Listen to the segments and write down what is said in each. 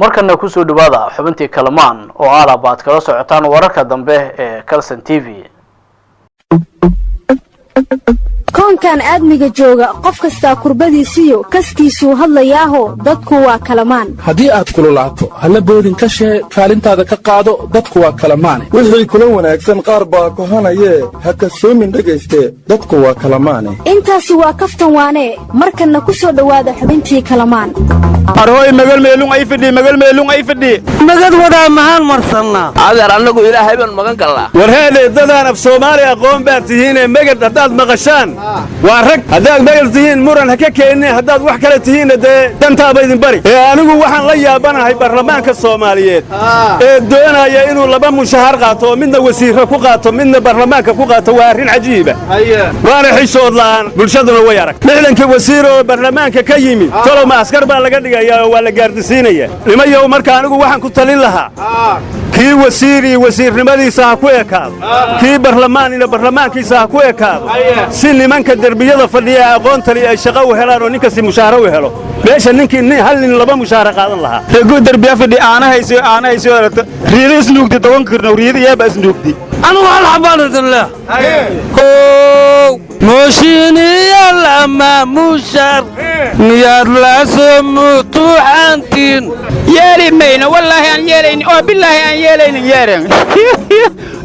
Markana kusoo dhawaada xubintii Kalamaan oo alaab aad kala socotaan wararka dambe ee Kalsan TV. Koonkan aadmiga jooga, qof kastaa kurbadiisiyo kaskiisuu hadlayaaho, dadku waa kalamaan. Haddii aad kululaato, halla boodin ka shee, kaalintaada ka qaado, dadku waa kalamaane. Wixii kula wanaagsan qaar baa kohanayee, ha kasoomin dhegayste, dadku waa kalamaane. Intaasi waa kaftan waanee. Markanna ku soo dhowaada xubintii Kalamaan. Arhooy, magal meelung ay fidhi, magal meelung ay fidhi. Magad wadaa maxaan marsannaa? Adeer, annagu Ilaahay baan magan gallaa. War heedhe, dadaan af Soomaali aqoon baad tihiine, megad haddaad maqashaan waa rag. Haddaad megal tihiin, muran ha ka keenine. Haddaad wax kale tihiinna, dee dantaaba idin bari. Ee anigu waxaan la yaabanahay baarlamaanka Soomaaliyeed ee doonaya inuu laba mushahar qaato, oo midna wasiirro ku qaato, midna baarlamaanka ku qaato. Waa arrin cajiiba, waana xishood la'aan, bulshaduna way arag. 60-ka wasiir oo baarlamaanka ka yimid, tolowma askar baa laga dhigayaa oo waa la gaardisiinaya nimayow? Marka anigu waxaan ku talin lahaa, kii wasiirii wasiirnimadiisa ha ku ekaado, kii barlamaanina barlamaankiisa ha ku ekaado, si nimanka derbiyada fadhiya aqoontali ay shaqo u helaan oo ninkasti mushaaharo u helo, meesha ninkii nin hal nin laba mushaaharo qaadan lahaa. Regu derbiya fadhi, aanahaysiyo aanahaysiyo, riida isnuugdi toban kirno, riida yaaba isnuugdi. Anugu hal xabaan idin leh kow mooshiiniya lama mushar miyaad la soo mutuuxantiin. Yeeli mayno, wallaahi aan yeelaynin oo bilaahi aan yeelaynin yeeren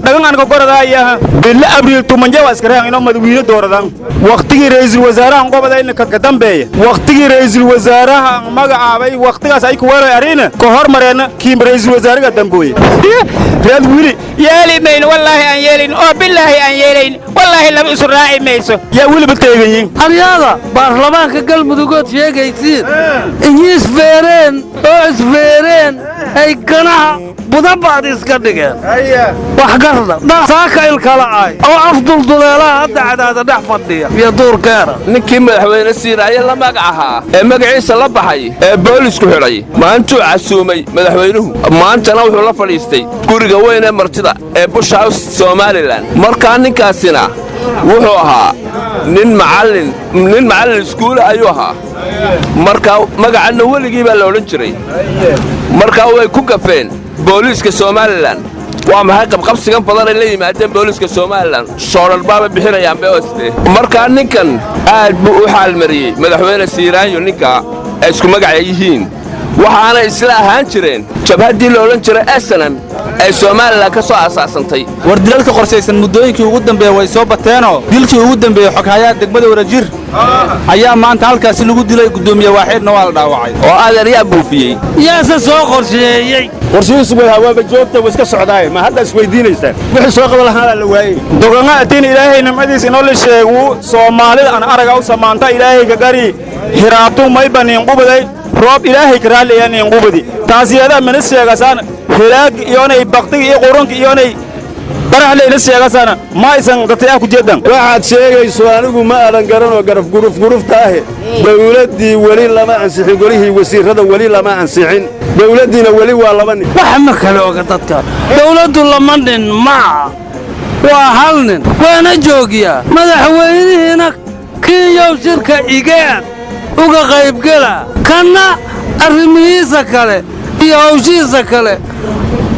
dhagan aan kokoradaaya. Bille Abriil 10 waa iska inoo madawiine dooradan. Waqtigii ra'iisul wasaarahan qobadayna ka dambeeya, waqtigii ra'iisul wasaaraha magacaabay, waqtigaas ay ku weeray arriina ka hormareena kiim ra'iisul wasaaraha dambooye reed wili. Yeeli mayno, wallaahi aan yeelaynin oo bilaahi aan yeelaynin, wallaahi laba isu raaci mayso. Yaa weliba teeganyiin. Aryaada, baarlamaanka Galmudugood sheegaysiin inyi isfeereen oo isfeereen ay ganaha budabaad iska dhigeen wax garda saaka ilkala ay oo afdulduleelaha hadda Cadaada dhex fadhiya iyo duurkeena. Ninkii madaxweyne Siiraaye la magac ahaa ee magaciisa la baxay ee boolisku xidhay, maantuu casuumay madaxweynuhu. Maantana wuxuu la fadhiistay guriga weyn ee martida ee Bush House, Somalilan. Markaa ninkaasina wuxuu ahaa nin macallin, nin macallin iskuula ayuu ahaa. Markaa magacanna weligii baa la odhan jiray. Markaa way ku gafeen booliiska Somalilan. Waa maxay qabqabsigan badan ay la yimaadeen booliiska Somalilan? Soodhal baaba bixinayaan beoste. Markaa ninkan aad buu u xaalmariyey madaxweyne Siiraanyo ninka ay isku magaca yihiin, waxaana isla ahaan jireen jabhaddii la odhan jiray SNM ee Somalilan ka soo aasaasantay. War dilalka qorshaysan muddooyinkii ugu dambeeya way soo bateenoo, dilkii ugu dambeeyey xoghayaha degmada Wadajir ayaa maanta halkaasi lagu dilay, guddoomiye waaxeedna waa la dhaawacay. Oo adeer, yaa buufiyey? Yaase soo qorsheeyey? Qorshihiisu way hawaaba joogta, way iska socdaaye. Ma hadda isweydiinaysaan? Wixii soo qaban lahaana la waayey. Doganga atiin Ilaahay nimcadiis inoo la sheegu, Soomaalida aan araga u samaanta Ilaahay ka gari hiraabtu mayba niin qubaday, roob Ilaahay ka raaliya niin qubadi. Taasiyada mana sheegasaan helaag iyoonay baktiga iyo qurunka iyoonay baraxle ila sheegasaan ma aysan dadka ku jeedan. Waxaad sheegayso anigu ma aadan garanoo garaf guruf gurufta ahe. Dawladdii weli lama ansixin, golihii wasiirrada weli lama ansixin, dawladdiina weli waa laba nin. Wax ma kala oga dadka. Dawladdu lama nin maa, waa hal nin, waana joogiyaa. Madaxweynihiina Kinyow shirka igeen uga qaybgela, kanna arrimihiisa kale iyo hawshihiisa kale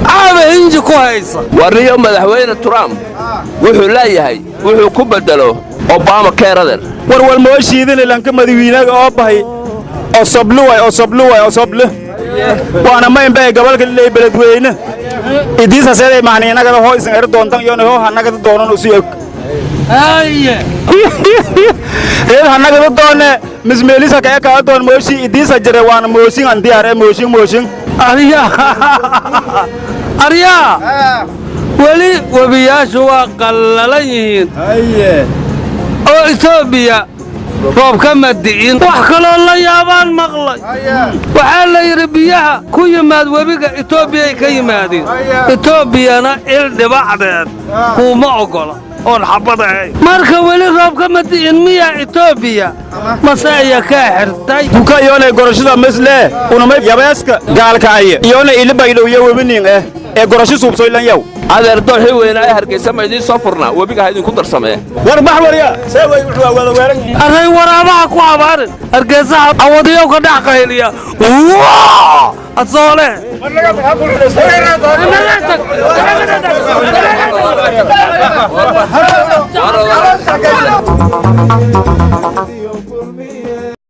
caaba hinji ku haysa. Warniyo, madaxweyne Trump wuxuu leeyahay wuxuu ku beddelo Obama keerader. War mooshiidin lanka madawiinaga oo bahay osobluway, osobluway, osoble waana ma inba gobolka lilay beledweyne idiisaseeday macniinagada hoo isan eri doontan iyona hoo hanagada doonan usi og. Haye. Reer hanagada doone mismeelisa kae kaa doon mooshi idiisa jire, waana mooshin an diyaar ee mooshin mooshin. Aryaa, aryaa, weli webiyaashu waa qallalan yihiin oo Etoobiya roob kama di'in. Wax kaloo la yaabaan maqlay: waxaa la yidhi biyaha ku yimaad webiga Etoobiyay ka yimaadeen, Etoobiyana il dhibacdeed kuuma oggola oon xabbad ahayn. Marka weli roob kama di'in miyaa Etoobiya, mase aya kaa xirtay? Duka iyoonay gorashada misle unamay yabeeska gaalka aye iyoonay ilibaydhow iyo webinin ee gorasho suubsoylan yow. Adeer, dooxii weynaa ee Hargeysa ma idiin soo furnaa? Webiga ha idinku darsamee. War bax warya, see way wuxuu wada weeran. Array, waraabaha ku habaarin Hargeysaha, awadiyow ka dhex qayliya. Asoole. War.